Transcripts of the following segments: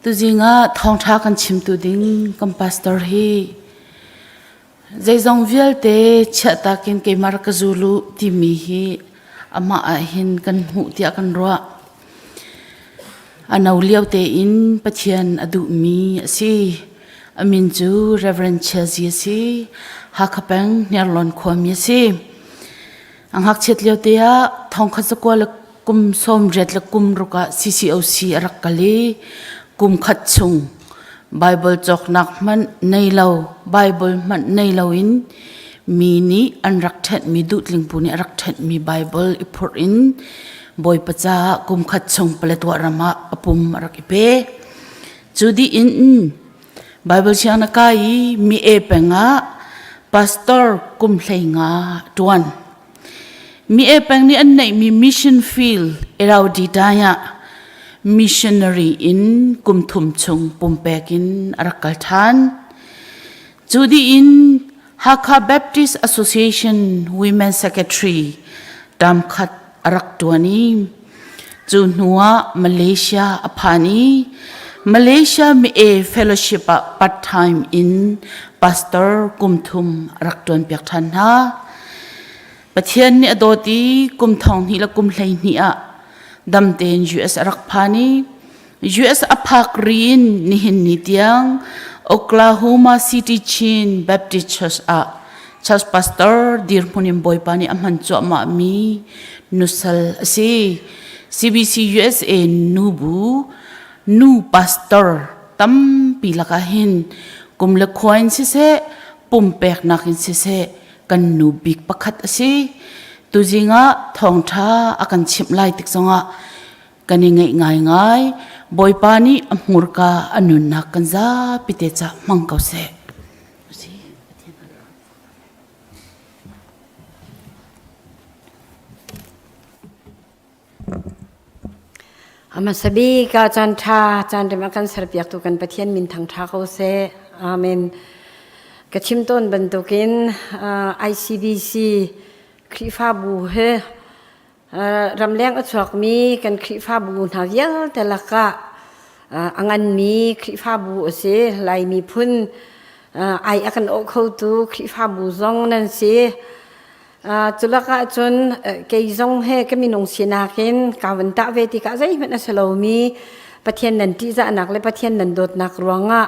Tuzing ah thawngṭha kan chimtu ding kan pastor hi zeizong vialte chiahtak in keimah rak ka zul u timi hi amah ah hin kan hmuh tiah kan ruah. A no lio tein Pathian a duhmi a si. A min cu Reverend Chelsea a si. Hakha peng Hniarlawn khuami a si. A ngakchiat lio te ah thongkhat zakua le kum 86 le kum ruk ah CCOC a rak kal i kum khat chung Bible cawknak hmanh nei lo, Bible hmanh nei loin mi nih an rak ṭhenhmi duhtling pu nih a rak ṭhenhmi Bible i phurh in Bawipa caah kum khat chung Paletwa ram ah a pum a rak i pe. Cu dih in Bible siang na kai i mi e peng ah pastor kum 15 ṭuan. Mi e peng nih an neihmi mission field Iraudi dai ah missionary in kum thum chung pumpek in a rak kal ṭhan. Cu dih in Hakha Baptist Association Women Secretary tam khat a rak ṭuan i cu hnu ah Malaysia a phan i Malaysia Mi-e Fellowship ah part-time in pastor kum thum a rak ṭuanpiak ṭhan hna. Pathian nih a dawt i kum thong hnih le kum 12 ah dam tein US a rak phan i US a phak ri in nihin ni tiang Oklahoma City Chin Baptist Church ah church pastor dirhmun in Bawipa nih a hman cuahmah mi nusal a si. CBC USA nubu nu pastor tampi lakah hin kum le khua in siseh pumpeknak in siseh kan nu bik pakhat a si. Tuzing ah thawngṭha a kan chimh lai tik zongah kan i ngaih ngaingai. Bawipa nih a hmurka a nunnak kan zapi te cah hmang ko seh. Hmasa bik ah caan ṭha caan rem a kan serpiaktu kan Pathian min thangṭha ko seh. Amen. Ka chim tawn bantukin ICBC Khrihfabu he ramleng a chuakmi kan Khrihfabu hna vialte lakah a nganmi Khrihfabu a si. Lai miphun ai a kan awh khotu Khrihfabu zong nan si. Culak ahcun kei zong he ka minung sinak in kaa van tah ve tikah zeihmanh a si lomi Pathian nan ṭihzahnak le Pathian nan dawtnak ruangah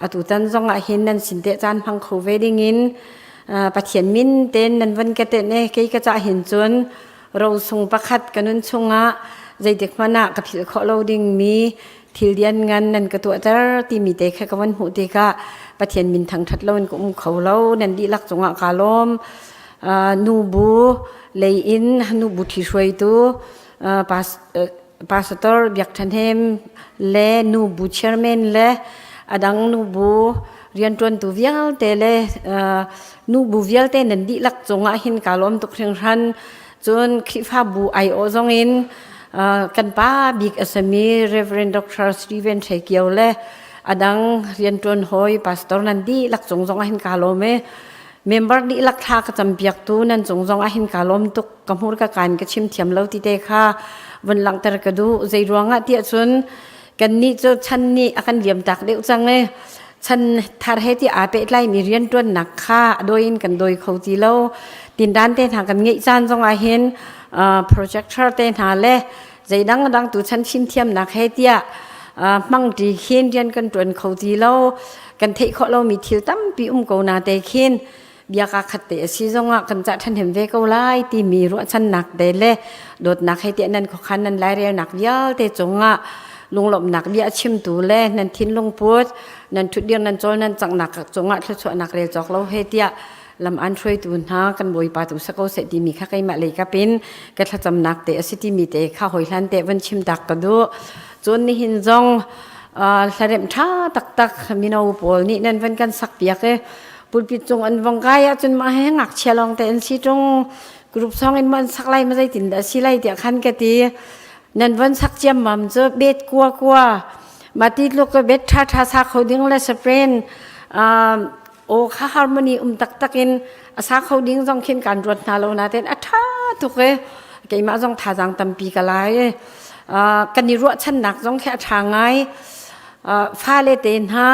atutan zong ah hin nan sin te caan hmang kho ve dingin Pathian min tein nan van ka tenh i kei ka cah hin cun rosung pakhat ka nun chungah zeitik hmanh ah ka philh khawh lo dingmi thil lianngan nan ka tuahter timi te kha ka van hmuh tikah Pathian min thangṭhat lo in ka um kho lo nan dihlak cungah kaa lawm nu bu lei in nu bu ṭhihruaitu pastor Biak Ṭhan Hem le nu bu chairman le a dang nu bu rianṭuantu vialte le nu bu vialte nan dihlak cungah hin kaa lawm tuk hringhran Cun Khrihfabu aiawh zongin kan pa bik a simi Reverend Dr. Stephen Hre Kio le a dang rianṭuan hawi pastor nan dihlak cung zong ah hin kaa lawm i member dihlak thla ka campiaktu nan cung zong ah hin kaa lawm tuk ka hmur ka kaan ka chim thiam lo ti te kha vun langhter ka duh zei ruangah tiah cun kannih cu chan nih a kan liam tak deuh cang i chan thar he ti aa pehtlaimi rianṭuannak kha a dawi in kan dawi kho ti lo tindan te hna kan ngeih caan zong ah hin projector te hna le zeidang dang tu chan fimthiamnak he tiah hmangṭi khin rian kan ṭuan kho ti lo kan theih khawh lomi thil tampi um ko na te khin biaka khat te a si zongah kan cah ṭhahnem ve ko lai timi ruahchannak te le dawtnak he tiah nan khuakhan nan lairelnak vialte cungah lunglawmhnak bia a chimtu le nan thinlung put nan ṭhutdir nan cawl nan canghnak cungah thluachuahnak rel cawk lo he tiah lam an hruaitu hna kan bawipa tu sa ko seh timi kha keimah lei kap in ka thlacamnak te a si timi te kha hoi hlan te van chim tak ka duh cun nihin zong hlaremh ṭha taktak mino pawl nih nan van kan sak piak i pulpit cung an vong kai ahcun mah he ngakchia lawng te an si ṭung group song in maw an sak lai ma zeitin dah si lai tiah khan ka ti nan von sak ciammam cu bet kua kua ma ti tluk ka bet ṭha ṭha sa kho ding le spren aw kha harmony um taktak in a sa kho ding zong khin kan ruat hna lo nain a ṭha tuk e keimah zong thazaang tampi ka lai e kan i ruahchannak zong khi a ṭha ngai. Fale te hna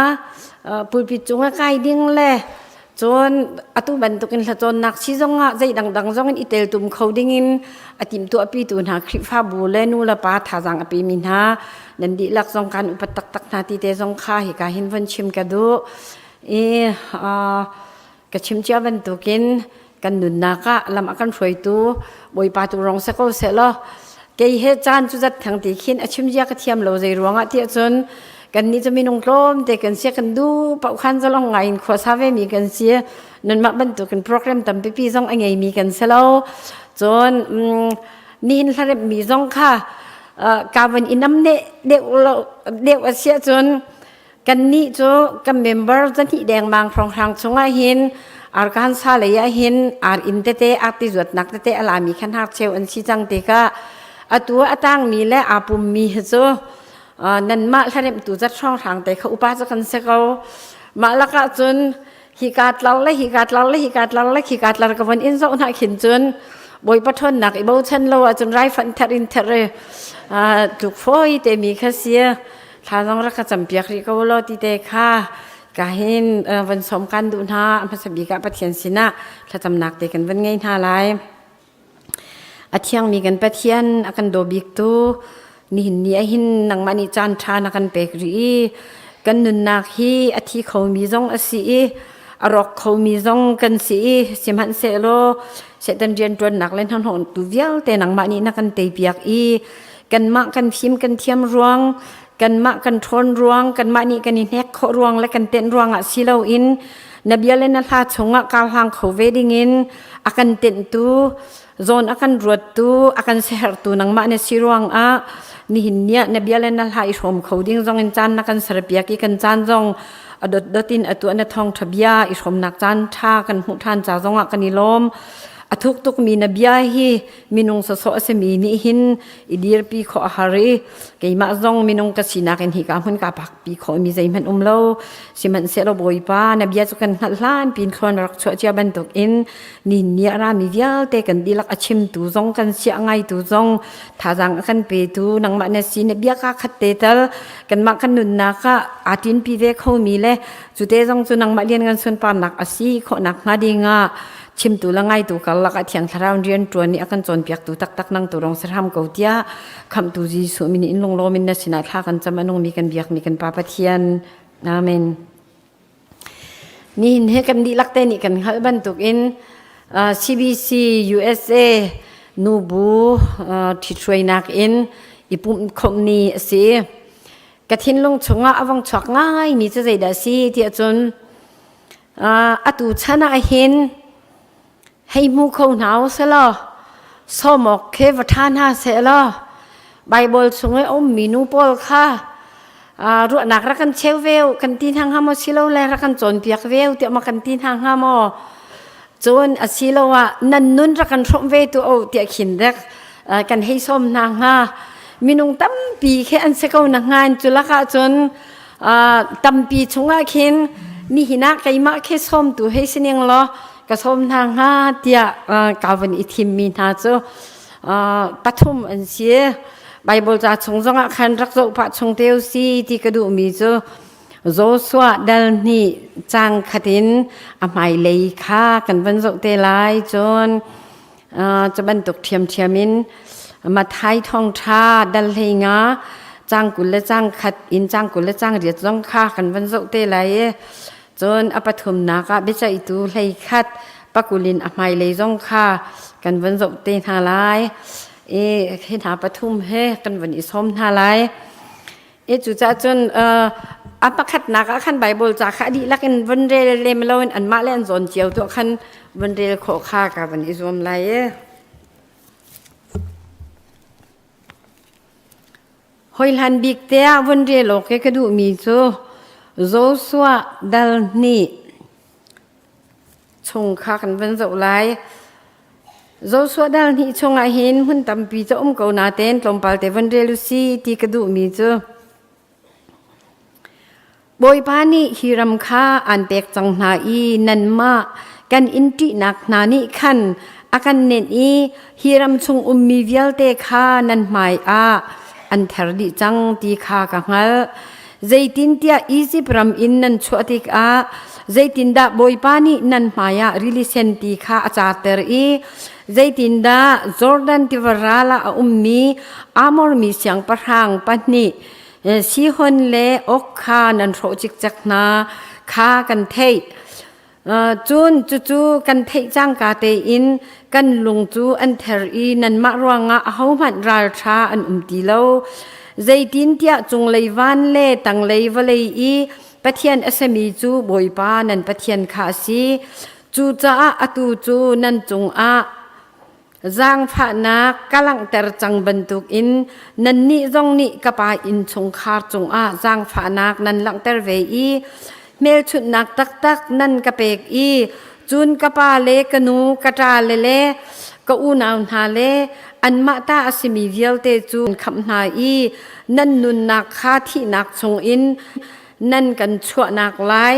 pulpit cung ah kai ding le cun atu bantukin hlacawnnak si zongah zei dangdang zong in i teltum kho dingin a timhtuahpitu hna Khrihfabu le nu le pa thazaang a pemi hna nan dihlak zong kan upat taktak hna ti te zong kha hika hin von chim ka duh. I ka chim cia bantukin kan nunnak ah lam a kan hruaitu Bawipa tu rong se ko seh law kei he caan cu zat thang ti khin a chim zia ka thiam lo zei ruangah tiah cun kan nih cu minung tlawm te kan sia kan du pau khan zalong ngai in khua sa ve mi kan si nanmah bantukin program tampipi zong a ngei mi kan si lo cun nihin hlarem mi zong kha ka van inam ne deuh lo deuh a sia cun Kannih cu kan member zahnih dengmang hrawnghrang chungah hin arkan sa lei ah hin ar inn tete arti zuatnak tete a lami khan hngakcheu an si cang tikah atu a tangmi le aa pummi hi cu nanmah hlaremhtu zat hrawnghrang te kha upa cu kan si ko. Mah lakah cun hika tlar le hika tlar le hika tlar le khika tlar ka von in zoh hna khin cun Bawipa ṭhawnnak i bochan lo ahcun raifanh ther in ther i tluk fawi te mi kha si. Thla zong rak ka campiak rih ko law ti te kha ka hin van sawm kan duh hna. A hmasa bik ah Pathian sinah thlacamnak te kan van ngei hna lai. A thiangmi kan Pathian a kan daw biktu nihin ni ahhin nangmah nih caan ṭha na kan pek rih i kan nunnak hi a thi khomi zong a si i a rawk khomi zong kan si i sihmanhsehlaw Satan rianṭuannak le hnahnawhtu vialte nangmah nih na kan teipiak i kanmah kan fim kan thiam ruang kanmah kan ṭhawn ruang kanmah nih kan i hnek khawh ruang le kan tenh ruangah si loin na bia le na hla chungah kar hlang kho ve dingin a kan tenhtu zawn a kan ruattu a kan siaherhtu nangmah na si ruangah nihin ni ah na bia le na hla i hrawm kho ding zong in caan na kan serpiak i kan caan zong a dotdot in atu na thawngṭha bia i hrawmnak caan ṭha kan hmuh ṭhan ca zongah kan i lawm. A thuk tukmi na bia hi minung sawsawh a simi nih hin i dirpi khawh a har i keimah zong minung ka sinak in hika hmun ka pakpi khawhmi zeihmanh um lo. Sihmanhsehlaw Bawipa na bia cu kan hngalh hlan pin thluan rak chuah cia bantuk in ni ni a rami vialte kan dihlak a chimtu zong kan siah ngaitu zong thazaang a kan petu nangmah na si na bia ka khat te tal kanmah kan nunnak ah aa ṭinpi ve khomi le cute zong cu nangmah lianngan sunparnak a si khawhnak hnga dingah chimtu le ngaitu karlak ah Thiang Thlarau rian ṭuan i a kan cawnpiaktu taktak nang tu rong sahram ko tiah khamhtu Jesuh min in lunglawm in na sinah thla kan cam a nungmi kan biakmi kan Pa Pathian. Amen. Nihin he kan dihlak te nih kan hngalh bantukin CBC USA nubu ṭhithruainak in i pumhkhawmh ni a si. Ka thinlung chungah a vong chuak ngaimi cu zeidah a si tiah cun atu chan ah hin hei hmu kho hna u selaw sawm awk khi va ṭha hna sehlaw Baibal chung i a ummi nu pawl kha ruahnak rak kan cheu ve u kan ti hna hnga maw silole rak kan cawnpiak ve u tiah maw kan ti hna hnga maw cun asiloah nan nun rak kan hrawmh ve tu o tiah khin dek kan hei sawm hna hnga minung tampi khi an si ko na hnga cu lakah cun tampi chungah khin nihin ah keimah khi sawmtu hei si ning law ka sawm hna hnga tiah ka van i thimmi hna cu pathum an si. Bible ca chung zongah khan rak zoh pah chung te si ti ka duhmi cu Joshua dal hnih cang khat in a hmailei kha kan van zoh te lai cun cu bantuk ṭhiamṭhiam in Matthai thawngṭha dal hlei nga cang 20 le cang khat in cang 20 le cang riat zong kha kan van zoh te lai i cun a pathumnak ah biaceihtu hlei khat pakul in a hmailei zong kha kan van zoh te hna lai i hi hna pathum he kan van i sawm hna lai. I cucaah cun a pakhatnak ah khan Baibal ca kha a dihlak in von rel lem loin anmah le an zawn cio tuah khan von rel khawh kha ka van i zuam lai i. Hoi hlan bik te ah von rel awk i ka duhmi cu Joshua dal hnih chung kha kan van zoh lai. Joshua dal hnih chungah hin hmun tampi cu um ko natein tlawmpal te van rel u si ti ka duhmi cu Bawipa nih hi ram kha aan pek cang hna i nanmah kan in ṭihnak hna nih khan a kan nenh i hi ram chung ummi vialte kha nan hmaiah an ther dih cang ti kha ka hngalh. Zeitintiah Izipt ram in nan chuah tikah zeitindah Bawipa nih nan hmaiah rili sen ti kha a carter i zeitindah Jordan tiva ral ah a ummi Amor mi siangpahrang pahnih Sihon le Og kha nan hrawh cikcek hna kha kan theih. Cun cucu kan theih cangka tein kan lung cu an ther i nanmah ruangah ahohmanh ralṭha an um ti lo. Zeitintiah cunglei van le tanglei vawlei i Pathian a simi cu Bawipa nan Pathian kha a si. Cucaah atu cu nan cungah Zaangfahnak ka langhter cang bantukin nannih zong nih ka pa innchungkhar cungah zaangfahnak nan langhter ve i hmelchunhnak taktak nan ka pek i cun ka pa le ka nu, ka ṭale le ka unau hna le anmah ta a simi vialte cu khamh hna i nan nunnak kha thihnak chungin nan kan chuahnak lai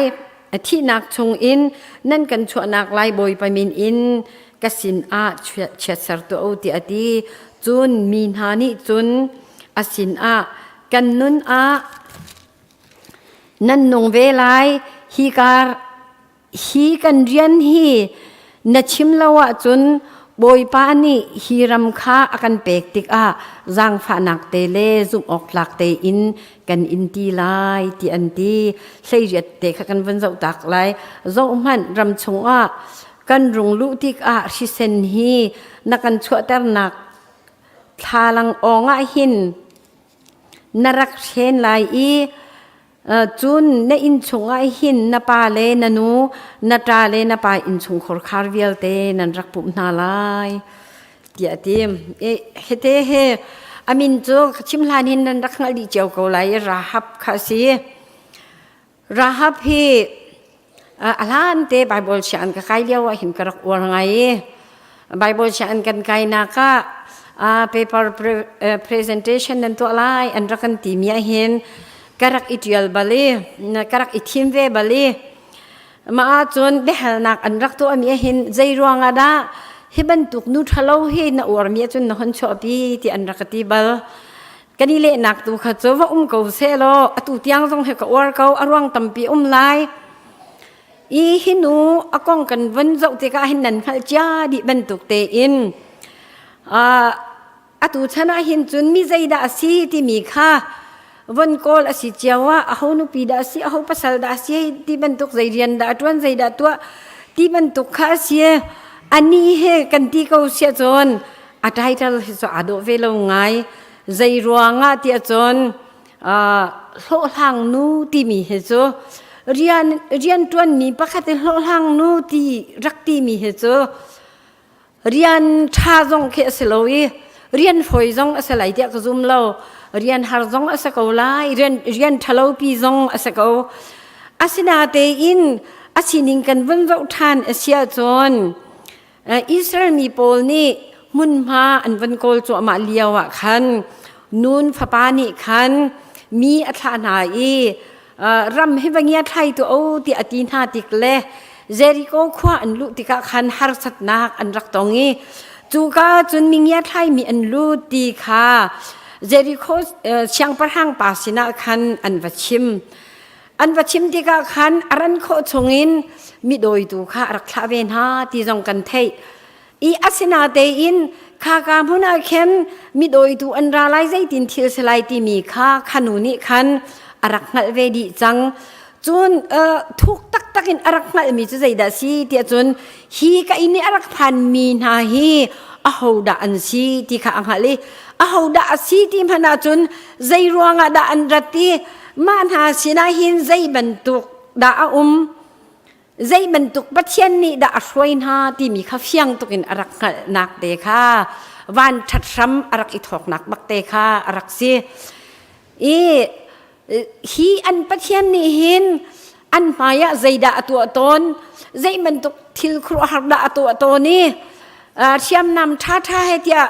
thihnak chungin nan kan chuahnak lai Bawipa min in ka sinah chiatser tuah u tiah a ti. Cun mi hna nih cun a sinah kan nun ah nan nung ve lai hi kar hi kan rian hi na chim lo ahcun Bawipa nih hi ram kha a kan pek tikah zaangfahnak te le zumh awk tlak tein kan in ti lai ti an ti. 18 te kha kan van zoh tak lai. Zohhmanh ram chungah kan rung luh tikah hrisen hi na kan chuahternak thlalang awng ah hin na rak hren lai i cun na inn chungah hin na pa le na nu na ṭa le na pa innchungkhar khar vialte nan rak pumh hna lai tiah a ti. Hete he a min cu chim hlan hin nan rak hngalh dih cio ko lai i Rahab kha a si. Rahab hi a hlan te Bible sianginn ka kai lio ah hin ka rak uar ngai i Bible sianginn kan kainak ah paper presentation nan tuah lai an rak kan timi ah hin ka rak i ṭial bal i ka rak i thim ve bal i mah ahcun biahalnak an rak tuahmi ah hin zei ruangah dah hi bantuk nu ṭhalo hi na uarmi ahcun na hon chuahpi ti an rak ka ti bal. Kan i lehnak tu kha cu va um ko sehlaw atu tiang zong hi ka uar ko a ruang tampi um lai. I hi nu a kong kan vun zoh tikah hin nan hngalh cia dih bantuk tein atu chan ah hin cun mi zeidah a si timi kha von kawl a si cio ah aho nupi dah a si aho pasal dah a si ti bantuk zei rian dah a ṭuan zei dah tuah ti bantuk kha a si. Ani he kan ti ko siah cun a title hi cu aa dawh ve lo ngai. Zei ruangah tiah cun hlawhhlang nu timi hi cu rian rian ṭuanmi pakhat i hlawhhlang nu ti rak timi hi cu rian ṭha zong khi a si lo i rian fawi zong a si lai tiah ka zum lo. Rian har zong a si ko lai, rian rian ṭhalopi zong a si ko. Asinatein a sining kan vun zoh ṭhan a si ahcun Israel mi pawl nih hmunhma an van kawl cuahmah lio ah khan Nun fapa nih khan mi a thlah hna i ram hi va ngia thlai tu o ti a ti hna tik le Jericho khua an luh tikah khan harsatnak an rak tong i cuka cun mi ngia thlai mi an lut ti kha Jericho siangpahrang pa sinah khan an va chim. An va chim tikah khan a ran khawh chungin mi dawitu kha a rak thlah ve hna ti zong kan theih. I asinatein khaka hmun ah khin mi dawitu an ra lai zeitin thil si lai timi kha khanu nih khan a rak hngalh ve dih cang. Cun thuk taktak in a rak hngalhmi cu zeidah si tiah cun hi ka inn i a rak phanmi hna hi ahodah an si ti kha a hngalh i ahodah a si ti hmanh ahcun zei ruangah dah an rat i mah hna sinah hin zei bantuk dah a um zei bantuk Pathian nih dah a hruai hna timi kha fiang tukin a rak hngalhnak te kha van ṭhat hram a rak i thawknak bak te kha a rak si i hi an Pathian nih hin an hmaiah zeidah a tuah tawn zei bantuk thil khuaruahhar dah a tuah tawn i hriamnam ṭhaṭha he tiah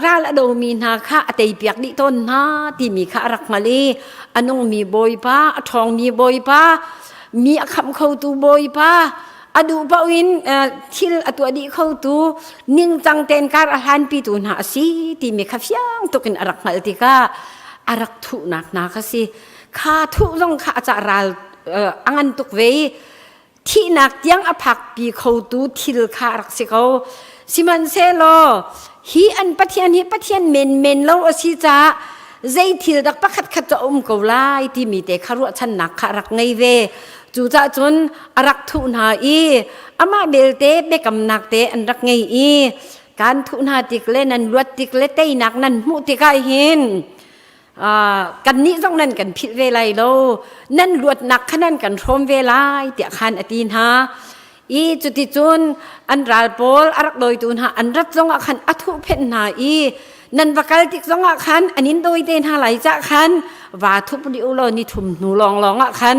ral a domi hna kha a teipiak dih tawn hna timi kha a rak hngalh i a nungmi Bawipa a ṭhawngmi Bawipa mi a khamh khotu Bawipa a duh paoh in thil a tuah dih khotu ningcang tein kar a hlanpitu hna a si timi kha fiang tukin a rak hngalh tikah a rak thuhnak hna kha si. Kha thuh zong kha a cah ral a ngan tuk ve i thihnak tiang a phakpi khotu thil kha a rak si ko. Sihmanhsehlaw hi an Pathian hi Pathian menmen lo a si caah zei thil dak pakhat khat cu a um ko lai timi te kha ruahchannak kha a rak ngei ve. Cucaah cun a rak thuh hna i amah belte biakamnak te an rak ngei i kan thuh hna tik le nan luat tik le teinak nan hmuh tikah hin kannih zong nan kan philh ve lai lo nan luatnak kha nan kan hrawm ve lai tiah khan a ti hna i cuticun an ral pawl a rak dawitu hna an rat zongah khan a thuhphenh hna i nan va kal tik zongah khan an in dawi te hna lai cah khan va thup dih u law ni thum hnu lawnglawng ah khan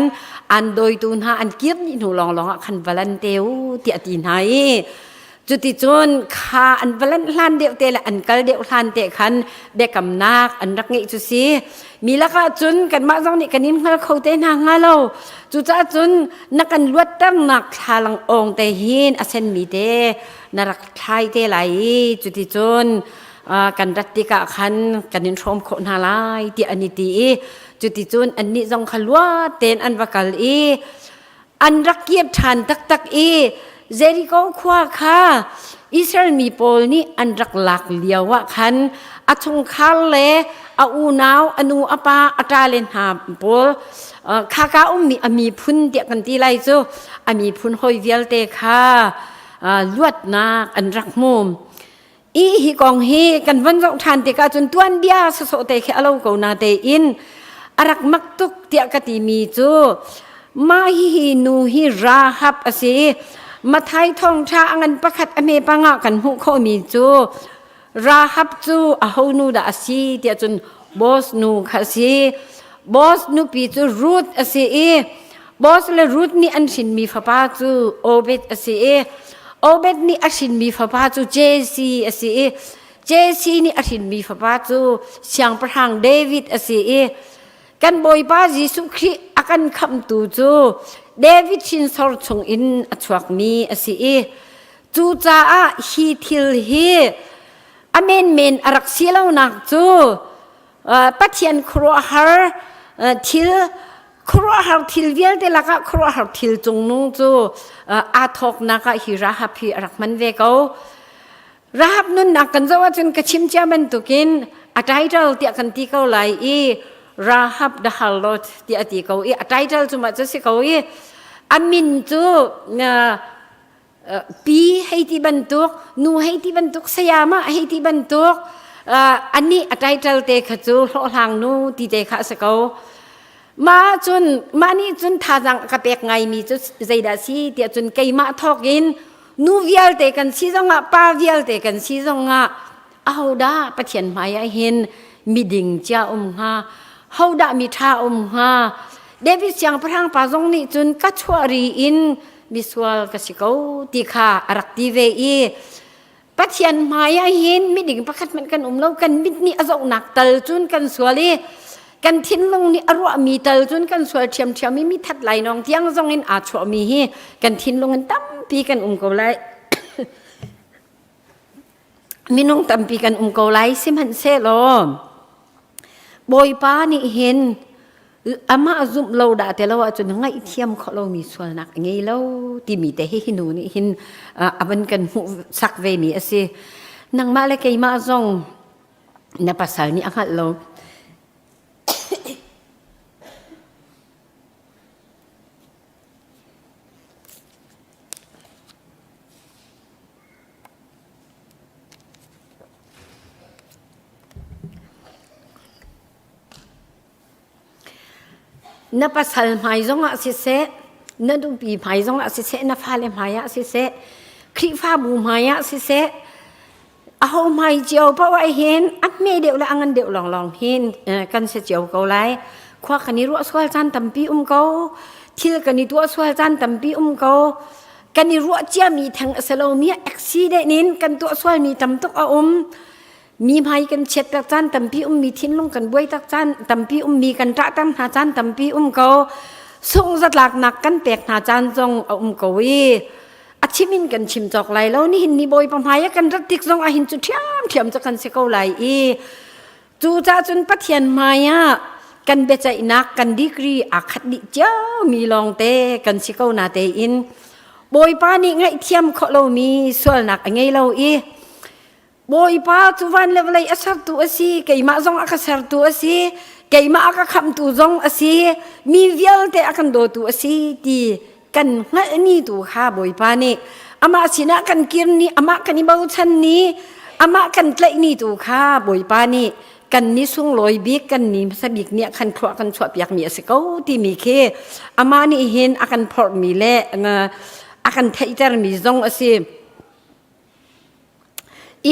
an dawitu hna an kir dih hnu lawnglawng ah khan va lan te u tiah a ti hna i Cuticun kha an va lanh hlan deuh te le an kal deuh hlan te khan biakamnak an rak ngeih cu si. Mi lakah cun kanmah zong nih kan in hngal kho te hna hnga lo. Cucaah cun na kan luatternak thlalang awng te hin a senmi te na rak thlai te lai i cuticun kan rat tikah khan kan in hrawm khawh hna lai tiah an i ti i cuticun annih zong kha luat tein an va kal i an rak kir ṭhan taktak i Jericho khua kha Israel mi pawl nih an rak lak lio ah khan a chungkhar le a unau a nu a pa a ṭale hna pawl khaka ummi a miphun tiah kan ti lai cu a miphun hawi vialte kha luatnak an rak hmu. I hi kong hi kan von zoh ṭhan tikah cun tuanbia sawsawh te khi a lo ko na tein a rak mak tuk tiah ka timi cu mah hihi nu hi Rahab a si. Mathai thawngṭha a ngan pakhat a hme pangah kan hmuh khawhmi cu Rahab cu aho nu dah a si tiah cun Boaz nu kha a si. Boaz nupi cu Ruth a si i Boaz le Ruth nih an hrinmi fapa cu Obed a si i Obed nih a hrinmi fapa cu Jesse a si i Jesse nih a hrinmi fapa cu Siangpahrang David a si i kan Bawipa Jesuh Khrih a kan khamhtu cu David hrinsor chungin a chuakmi a si i cucaah hi thil hi a menmen a rak si lonak cu Pathian khuaruahhar thil khuaruahhar thil vialte lakah khuaruahhar thil cungnung cu aa thawknak ah hi Rahab hi a rak hman ve ko. Rahab nunnak kan zoh ahcun ka chim cia bantukin a title tiah kan ti ko lai i Rahab the harlot tiah a ti ko i a title cu mah cu si ko i a min cu pi hei ti bantuk nu hei ti bantuk sayama hei ti bantuk anih a title te kha cu hlawhhlang nu ti te kha a si ko mah cun mah nih cun thazaang ka pek ngaimi cu zeidah si tiah cun keimah thawk in nu vialte kan si zongah pa vialte kan si zongah ahodah Pathian hmai ah hin miding cia um hnga hodah mi ṭha um hnga David siangpahrang pa zong nih cun ka chuah ri in misual ka si ko ti kha a rak ti ve i Pathian hmai ah hin miding pakhat hmanh kan um lo kan mit nih a zohnak tal cun kan sual i kan thinlung nih a ruahmi tal cun kan sual ṭhiamṭhiam i mi that lai nawng tiang zong in aa chuahmi hi kan thinlung in tampi kan um ko lai minung tampi kan um ko lai sihmanhsehlaw Bawipa nih hin amah zumh lo dah te lo ahcun ngaihthiam khawh lomi sualnak a ngei lo timi te hi hi nu nih hin a van kan hmuh sak ve mi a si. Nangmah le keimah zong na pasal nih a hngalh lo. Na pasal hmai zongah siseh, na nupi hmai zongah siseh, na fale hmai ah siseh, Khrihfabu hmai ah siseh, aho hmai cio paoh ah hin a hme deuh le a ngan deuh lawnglawng hin kan si cio ko lai. Khua kan i ruah sual caan tampi um ko. Thil kan i tuah sual caan tampi um ko. Kan i ruah ciami theng a si lomi accident in kan tuah sualmi tam tuk a um. Mi hmai kan chiat tak caan tampi ummi thinlung kan buai tak caan tampi ummi kan ṭahter hna caan tampi um ko. Sungh zatlaknak kan pek hna caan zong a um ko i a chim in kan chim cawk lai lo nihin ni Bawipa hmai ah kan rat tik zong ah hin cu ṭhiamṭhiam cu kan si ko lai i cucaah cun Pathian hmai ah. kan biaceihnak kan degree aa khat dih cio mi lawngte kan si ko na tein Bawipa nih ngaihthiam khawh lomi sualnak a ngei lo i Bawipa cu van le vawlei a sertu a si keimah zong a ka sertu a si keimah a ka khamhtu zong a si mi vialte a kan dawtu a si ti kan hngalhmi tu kha Bawipa nih amah sinah kan kir ni amah kan i bochan ni amah kan tlaih ni tu kha Bawipa nih kan ni sunglawi bik kan ni hmasa bik nih khan thluah kan chuah piak mi a si ko timi khi amah nih hin a kan phorhmi le a kan theihter mi zong a si.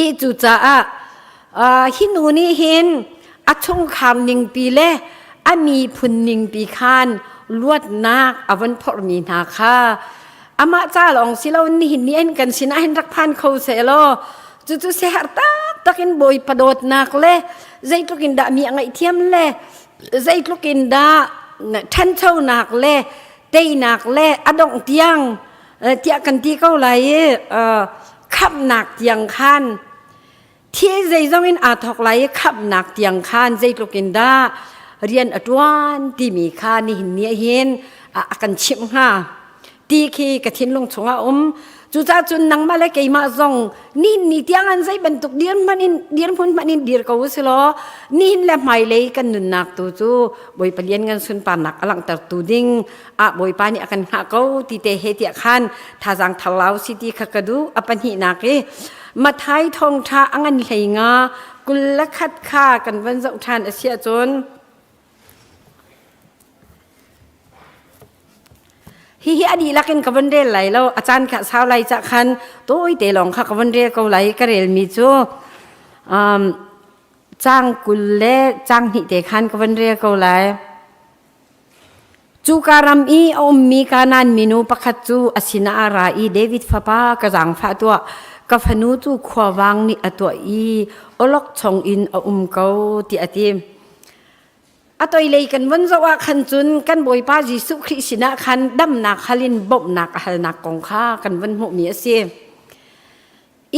I cucaah hi nu nih hin a chungkhar ningpi le a miphun ningpi khan luatnak a von phorhmi hna kha amah ca lawng si lo nihin ni in kan sinah hin rak phan kho seh law cucu siaherh taktak in Bawipa dawtnak le zeitluk in dah mi a ngaihthiam le zeitluk in dah ṭhanchonak le teinak le a dongh tiang tiah kan ti ko lai i khamhnak tiang khan thil zeizong in aa thawk lai i khamhnak tiang khan zeitluk in dah rian a ṭuan timi kha nihin ni hin a kan chimh hnga ti khi ka thinlung chungah a um. Cucaah cun nangmah le keimah zong nihin ni tiang an zei bantuk dirhmun in dirhmun hmanh in dir ko u law nihin le hmailei kan nunnak tu cu Bawipa lian ngan sunparnak a langhtertu ding ah Bawipa nih a kan hngah ko ti te he tiah khan thazaang thar lau si ti kha ka duh. A pahnihnak i Mathai thawngṭha a ngan hlei nga 21 kha kan van zoh ṭhan a si ahcun Hihi a dihlak in ka von rel lai lo. A caan kha sau lai cah khan tawite lawng kha ka von rel ko lai. Ka relmi cu um, caang 20 le caang hnih te khan ka von rel ko lai. Cuka ram i a ummi Kanaan minu pakhat cu a sinah a ra i David fapa ka zaangfah tuah. Ka fanu cu khuavang nih a tuah i awlokchong in a um ko tiah a ti. A toilei kan von zoh ah khan cun kan Bawipa Jesuh Khrih sinah khan damnak hal in bawmhnak a halnak kong kha kan von hmuhmi a si.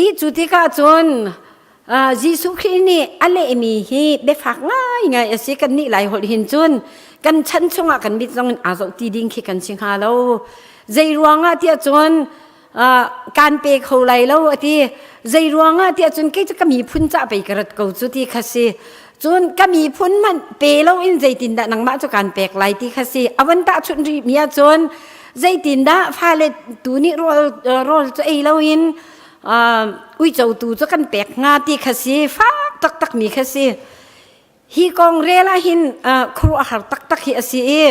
I cu tikah cun Jesuh Khrih nih a lehmi hi biafak ngaingai a si. Kan nih lai holh hin cun kan chan chungah kan mit zong in aa zoh ti ding khi kan si hnga lo. Zei ruangah tiah cun kaan pe kho lai lo a ti. Zei ruangah tiah cun kei cu ka miphun ca pei ka rat ko cu ti kha si. Cun ka miphun hmanh pe lo in zeitindah nangmah cu kaan pek lai ti kha si. A von tahchunh rih mi ahcun zeitindah fale tu nih rawl rawl cu ei lo in uico tu cu kan pek hnga ti kha si. Fak taktak mi kha si. Hi kong rel ah hin khuaruahhar taktak hi a si i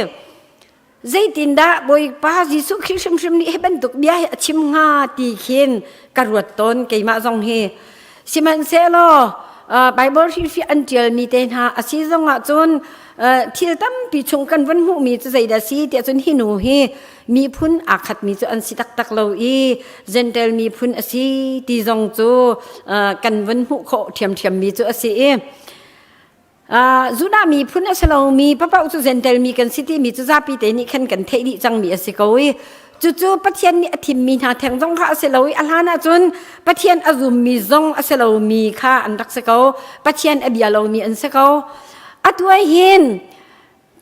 zeitindah Bawipa Jesuh Khrih hrimhrim nih hi bantuk bia hi a chim hnga ti khin ka ruat tawn keimah zong hi. Sihmanhsehlaw Bible hrilhfiah an ṭialmi te hna a si zongah cun thil tampi chung kan vun hmuhmi cu zeidah si tiah cun hi nu hi miphun aa khatmi cu an si taktak lo i Gentile miphun a si ti zong cu kan vun hmuh khawh ṭhiamṭhiammi cu a si i Judah miphun a si lomi papaoh cu Gentile mi kan si timi cu zapi te nih khan kan theih dih cangmi a si ko i cucu Pathian nih a thimmi hna theng zong kha a si lo i a hlan ahcun Pathian a zummi zong a si lomi kha an rak si ko. Pathian a bia lomi an si ko. Atu ah hin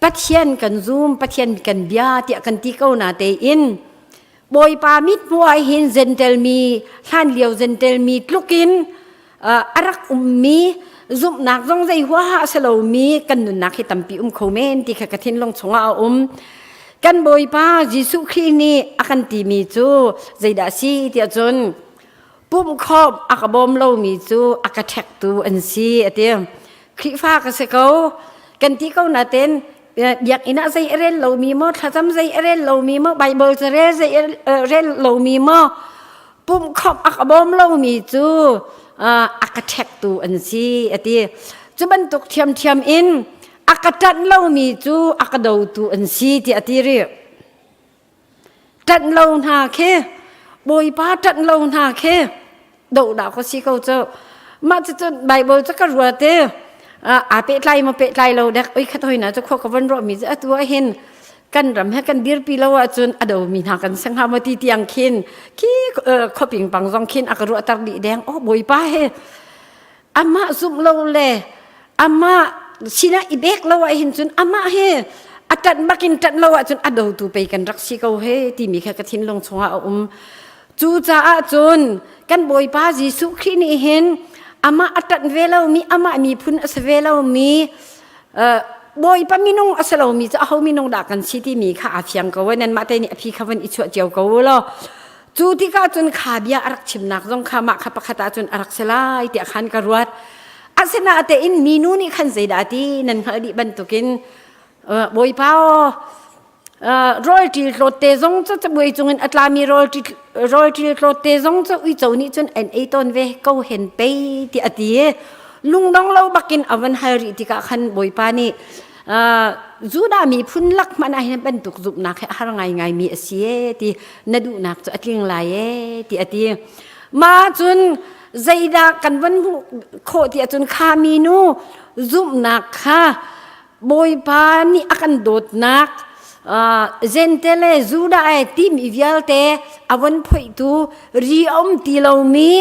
Pathian kan zum, Pathian kan bia tiah kan ti ko na tein Bawipa mithmuh ah hin Gentile mi hlan lio Gentile mi tlukin a rak ummi zumhnak zong zei huaha a si lomi kan nunnak hi tampi um kho men ti kha ka thinlung chungah a um. Kan Bawipa Jesuh Khrih nih a kan timi cu zeidah a si tiah cun pumhkhawmh a ka bawm lomi cu a ka ṭhektu an si a ti. Khrihfa ka si ko kan ti ko nain biakinn ah zei a rel lomi maw thlacam zei a rel lomi maw Bible ca rel zei a rel lomi maw pumhkhawmh a ka bawm lomi cu a ka ṭhektu an si a ti. Cu bantuk ṭhiamṭhiam in a ka ṭanh lomi cu a ka dotu an si tiah a ti rih. Ṭanh lo hna khi Bawipa ṭanh lo hna khi dohdah ka si ko cu. Mah cucu Bible cu ka ruat i aa pehtlai maw pehtlai lo dek oi khat hoi na cu khua ka von ruahmi cu atu ah hin kan ram he kan dirpi lo ahcun a domi hna kan si hnga maw ti tiang khin khi khuaping pang zong khin a ka ruahter dih deng oh Bawipa he amah zumh lo le amah sinah i bek lo ah hin cun amah he a ṭanh bakin ṭanh lo ahcun a dotu pei kan rak si ko he timi kha ka thinlung chungah a um. Cucaah cun kan Bawipa Jesuh Khrih nih hin amah a ṭanh ve lomi amah miphun a si ve lomi Bawipa minung a si lomi cu aho minung dah kan si timi kha aa fiang ko nanmah te nih a phi kha van i chuah cio ko u law. Cu tikah cun kha bia a rak chimnak zong kha mah kha pakhat ah cun a rak si lai tiah khan ka ruat. Asinain minu nih khan zeidah ti nan hngalh dih bantukin Bawipa aw rawl ṭil tlawt te zong cu cabuai cungin a tlami rawl ṭil tlawt te zong cu uico nih cun an ei tawn ve ko hen pei ti a ti i lungdong lo bakin a van hal rih tikah khan Bawipa nih Judah miphun lak hmanh ah hin bantuk zumhnak hi a har ngaingaimi a si e ti na duhnak cu a tling lai e ti a ti. Ma cun zeidah kan van hmuh khawh ti ahcun kha minu zumhnak kha Bawipa nih a kan dawtnak Jentele Judah e timi vialte a von phoihtu ri a um ti lomi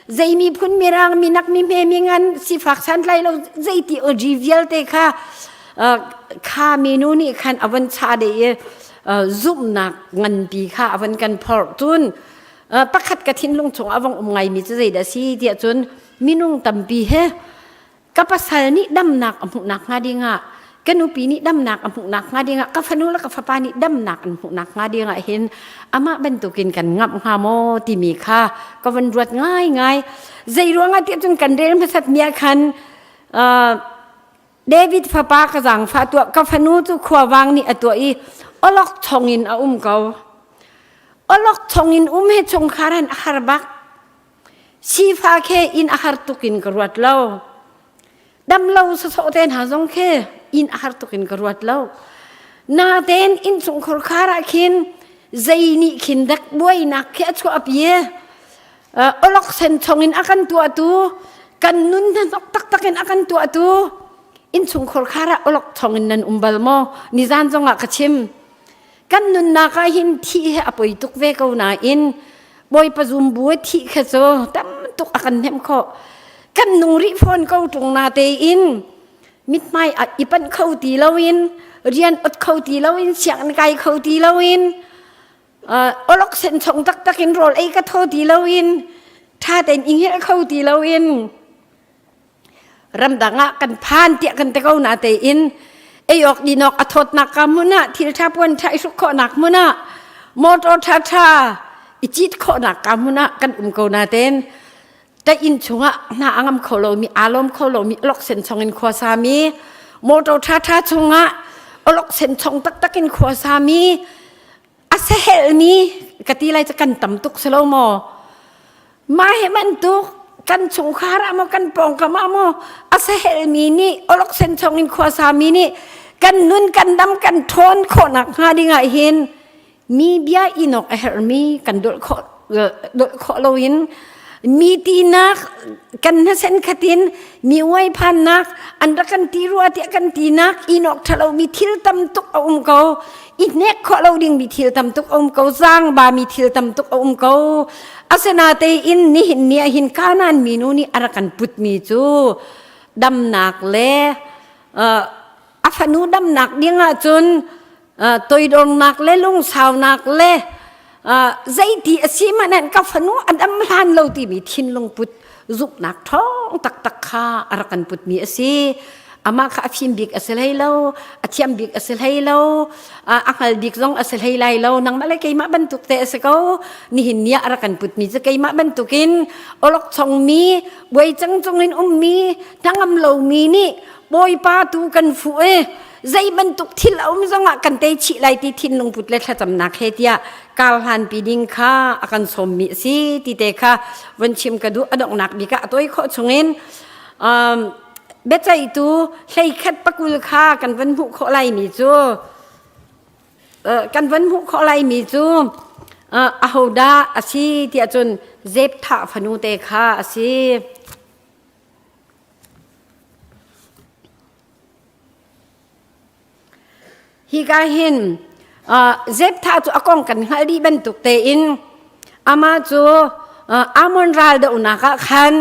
zei miphun mirang minak mi hme mi ngan sifak santlai lo zeiti ri vialte kha kha minu nih khan a von cha de i zumhnak nganpi kha a von kan phorh. Cun pakhat ka thinlung chung a vong um ngaimi cu zeidah si tiah cun minung tampi he ka pasal nih damnak a hmuhnak hnga dingah, ka nupi nih damnak a hmuhnak hnga dingah, ka fanu le ka fapa nih damnak an hmuhnak hnga dingah hin amah bantukin kan ngamh hnga maw timi kha ka van ruat ngaingai. Zei ruangah tiah cun kan rel hmasat mi ah khan David fapa ka zaangfah tuah, ka fanu cu khuavang nih a tuah i olok chongin a um ko. Olok chongin um he chungkhar han a har bak. Sifak he inn a har tuk in ka ruat lo. Dam lo sawsawh te hna zong khi inn a har tuk in ka ruat lo. Natein innchungkhar khar ah khin zei nih khin dak buainak khi a chuahpi i olok sen chong in a kan tuahtu, kan nun hnahnok taktak in a kan tuahtu innchungkhar khar ah olok chong in nan um bal maw? Nizan zong ah ka chim. Kan nunnak ah hin thih hi a poi tuk ve ko nain Bawipa zum bu thih kha cu tam tuk a kan hnemh khawh. Kan nung rih fawn ko ṭung na tein mithmai i panh kho ti loin, rian ot kho ti loin, sianginn kai kho ti loin, olok sen chong taktak in rawl ei ka thaw ti loin, ṭha tein i hngilh kho ti loin Ramdang ah kan phan tiah kan ti ko na tein ei awk din awk a thawtnak ka hmun ah, thil ṭha puan ṭha i hruk khawhnak hmun ah, motor ṭha ṭha i cit khawhnak ka hmun ah kan um ko na tein ta inn chungah hna a ngam kho lomi, aa lawm kho lomi, olok sen chong in khua sami, motor ṭha ṭha chungah olok sen chong taktak in khua sami a sahelmi ka ti lai cu kan tam tuk si lo maw? Mah hi bantuk kan chungkhar ah maw, kan pawngkam ah maw a sahelmi nih, olok sen chong in khuasami nih kan nun kan dam kan ṭhawn khawhnak hnga ding ah hin mi bia inok a herhmi kan dolh khawh dolh khawh loin mi tinak kan hnasen khatin mi uai phannak an rak kan ti rua tiah kan tinak inok ṭhalo mi thil tam tuk a um ko, i hnek khawh lo ding mi thil tam tuk a um ko, zaangba mi thil tam tuk a um ko. Asinatein nihin ni ah hin Kanaan minu nih a rak kan putmi cu damnak le a fanu damnak ding ahcun toidornak le lungsaunak le zeiti a si hmanh ka fanu a dam hlan lo timi thinlung put zumhnak ṭhawng taktak kha a rak kan putmi a si. Amah kha a fim bik a si hlei lo, a thiam bik a si hlei lo, a hngal bik zong a si hlei lai lo. Nangmah le keimah bantuk te a si ko. Nihin ni ah a rak kan putmi cu keimah bantukin awlokchongmi, buai cang cungin ummi, hnangam lomi nih Bawipa tu kan fuh i zei bantuk thil a um zongah kan tei chih lai ti thinlung put le thlacamnak he tiah kar hlanpi ding kha a kan sawmmi a si ti te kha von chim ka duh. A donghnak bik ah a tawi khawh chungin biaceihtu 31 pakul kha kan van hmuh khawh laimi cu kan van hmuh khawh laimi cu ahodah a si tiah cun Zepthah fanu te kha a si. Hika hin Jephthah cu a kong kan hngalh dih bantuk tein amah cu Ammon ral dohnak ah khan.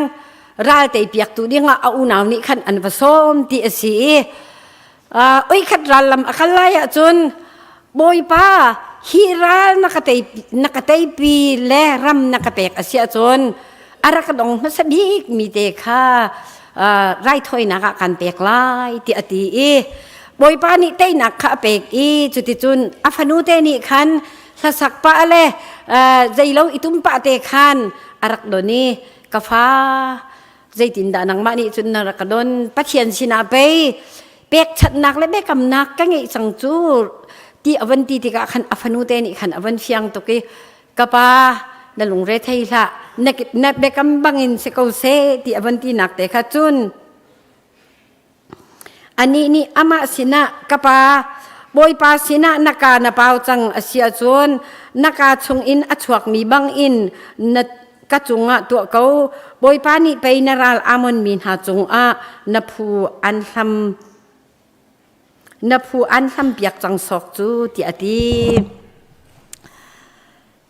ral tei piaktu dingah a unau nih khan an va sawm ti a si i oi khat ral lam a kal lai ahcun Bawipa hi ral na ka tei na ka teipi le ram na ka pek a si ahcun a rak dong hmasa bik mi te kha raithawinak ah kan pek lai ti a ti i Bawipa nih teinak kha a pek i cuticun a fanu te nih khan hlasak pah le zeilo i tum pah te khan a rak don i ka fa zeitindah nangmah nih cun na rak ka don Pathian sinah pei pekchanhnak le biakamnak ka ngeih cang cu ti a van ti tikah khan a fanu te nih khan a van fiang tuk i ka pa na lungre thei hlah na, na biakam bangin si ko seh ti a van ti nak te kha cun Anih nih amah sinah, Ka pa, Bawipa sinah na ka na pau cang a si ahcun na kaa chungin a chuakmi bangin na ka cungah tuah ko. Bawipa nih pei na ral Ammon mi hna cungah na phu an hlam na phu an hlampiak cang sawk cu tiah a ti.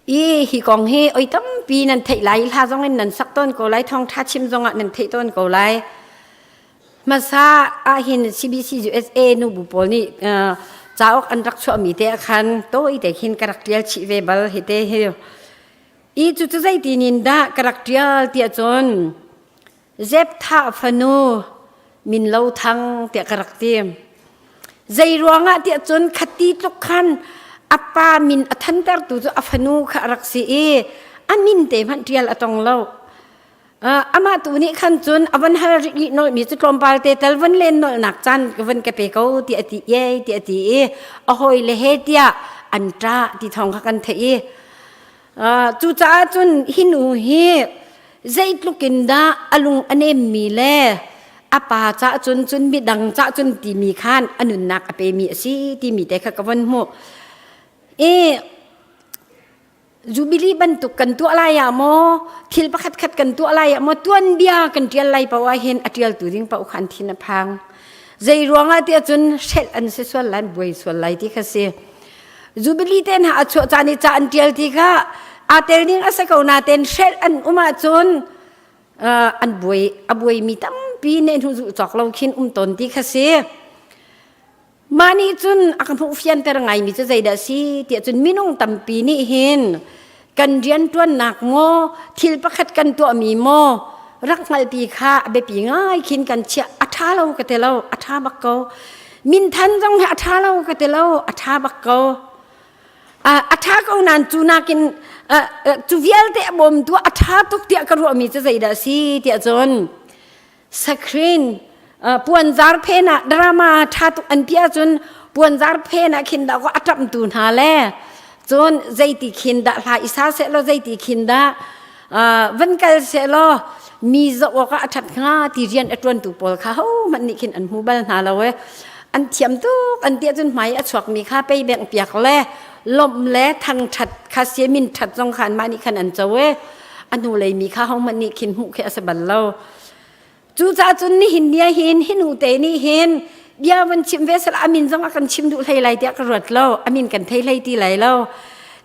I hi kong hi oi tampi nan theih lai hla zong in nan sak tawn ko lai thawngtha chim zong ah nan theih tawn ko lai hmasa ah hin CBC USA nu bu pawl nih cauk an rak chuahmi te ah khan tawi te khin ka rak tial chih ve bal hi te hi i cu cu zeitin in dah ka rak tial tiah cun Zepthah fanu min lo thang tiah ka rak ti. Zei ruangah tiah cun khati tluk khan a pa min a thantertu cu a fanu kha a rak si i a min te hmanh ṭial a tong lo. Amah tu nih khan cun a van hal rih nolhmi cu tlawmpal te tal van len nolhnak caan ka van ka pe ko ti a ti ye ti a ti i a hawi le he tiah an ṭah ti thawng kha kan theih i Cucaah cun hi nu hi zeitluk in dah a lung a nemmi le a pa cah cun cun midang cah cun timi khan a nunnak a pemi a si timi te kha ka von hmuh. I Jubilee bantuk kan tuah lai ah maw thil pakhat khat kan tuah lai ah maw tuanbia kan ṭial lai paoh ah hin a ṭialtu ding paoh kha an thin a phang. Zei ruangah tiah cun hrelh an si sual lai buai sual lai ti kha si. Jubilee te hna a chuah caan i ca an ṭial ti kha aa tel ding a si ko nain hrelh an um ahcun an buai a buaimi tampi ne hnu zuh cawk lo khin um tawn ti kha si. Mah nih cun a ka hmuh fianter ngaimi cu zeidah si tiah cun minung tampi nih hin kan rianṭuannak maw thil pakhat kan tuahmi maw rak hngalhpi kha a biapi ngai khin kan chiah a ṭha lo ka ti lo a ṭha bak ko minthan zong hi a ṭha lo ka ti lo a ṭha bak ko a ṭha ko nain cu nakin cu vialte a bawmtu a ṭha tuk tiah ka ruahmi cu zeidah a si tiah cun Screen puanzar phen ah drama ṭha tuk an piah cun puanzar phen ah khin dah a ṭamhtu hna le cun zeiti khin dah hla i sa seh law zeiti khin dah van kal seh law mi zoh awk ah a ṭhat hnga ti rian a ṭuantu pawl kha hohmanh nih khin an hmu bal hna lo e an thiam tuk an tiah cun hmai a chuakmi kha pei bengh piak le lawmh le thangṭhat kha siamin ṭhat zong kha anmah nih khan an co e a hnulei mi kha hohmanh nih khin hmuh khi a si bal lo Cucaah cun nihin ni ah hin hi nu te nih hin bia van chim ve sala amin zong a kan chim duh hlei lai tiah ka ruat lo amin kan thei hlei ti lai lo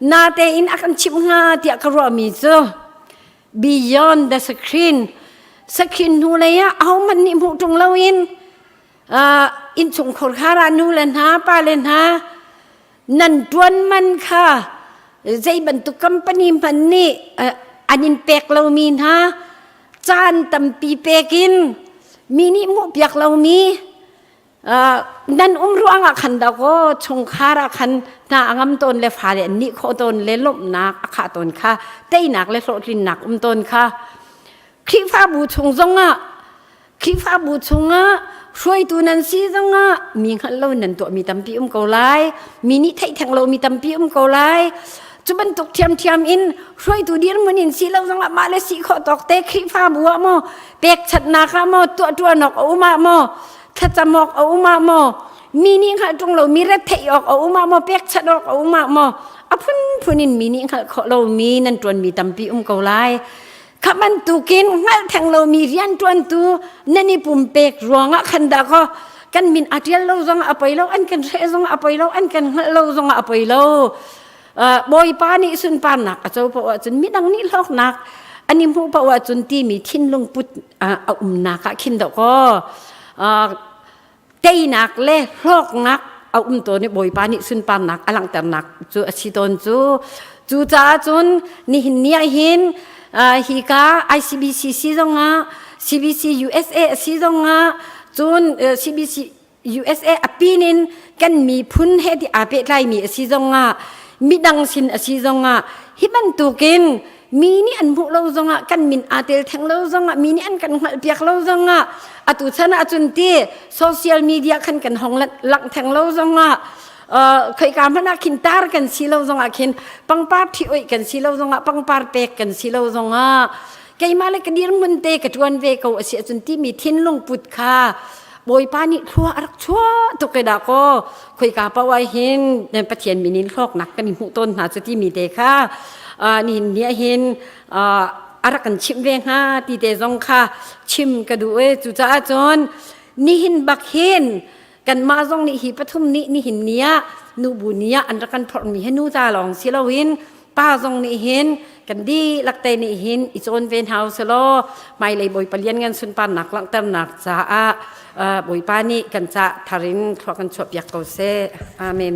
natein a kan chimh hnga tiah ka ruahmi cu beyond the screen screen hnu lei ah ahohmanh nih hmuh ṭung loin innchungkhar khar ah nu le hna pa le hna nan ṭuan man kha zei bantuk company hmanh nih an in pek lomi hna caan tampi pek in mi nih hmuhpiak lomi nan um ruangah khan dakaw chungkhar ah khan hna a ngam tawn le fale an nih khawh tawn le lawmhnak a khah tawn kha teinak le hlawhtlinnak um tawn kha Khrihfabu chung zongah Khrihfabu chungah hruaitu nan si zongah mi hngalh lo nan tuahmi tampi um ko lai. Mi nih theih theng lomi tampi um ko lai. Cu bantuk ṭhiamṭhiam in hruaitu dirhmun in si lo zongah mah le si khawh tawk te Khrihfabu ah maw pekchanhnak ah maw tuahṭuan awk a um ah maw thlacam awk a um ah maw mi nih hngalh ṭung lomi retheih awk a um ah maw pekchanh awk a um ah maw a phunphun in mi nih hngalh khawh lomi nan ṭuanmi tampi um ko lai. Kha bantukin hngalh theng lomi rianṭuantu nan i pumpek ruangah khan dah kaw kan min a ṭial lo zongah a poi lo, an kan hreh zongah a poi lo, an kan hngalh lo zongah a poi lo. Bawipa nih sunparnak a co paoh ahcun midang nih hlawknak An i hmuh paoh ahcun timi thinlung put a umnak ah khin dawh kaw teinak le hlawknak a um tawn i Bawipa nih sunparnak a langhternak cu a si tawn cu. Cucaah cun nihin ni ah hin hika ICBC si zongah CBC USA a si zongah cun CBC USA a pin in kan miphun he ti aa pehtlaimi a si zongah midang sin a si zongah hi bantukin mi nih an hmuh lo zongah kan min aa tel theng lo zongah mi nih an kan hngalhpiak lo zongah atu chan ahcun ti social media khan kan hong langh theng lo zongah khoika hmanh ah khin tar kan si lo zongah khin pangpar ṭhi oih kan si lo zongah pangpar pek kan si lo zongah keimah le ka dirhmun te ka ṭuan ve ko a si ahcun timi thinlung put kha Bawipa nih thlua a rak chuah tuk e dah kaw khoika paoh ah hin Pathian min in hlawknak kan i hmuh tawn hna cu timi te kha nihin ni ah hin a rak kan chimh ve hnga ti te zong kha chim ka duh e. Cucaah cun nihin bak hin kanmah zong nih hi pathum nih nihin ni ah nubu ni ah an rak kan phorhmi hi nu ta lawng si loin pa zong nih hin kan dihlak te nih hin i cawn ve hna usulaw hmailei Bawipa lianngan sunparnak langhternak caah Bawipa nih kan ca thar in thlua kan chuahpiak ko seh. Amen.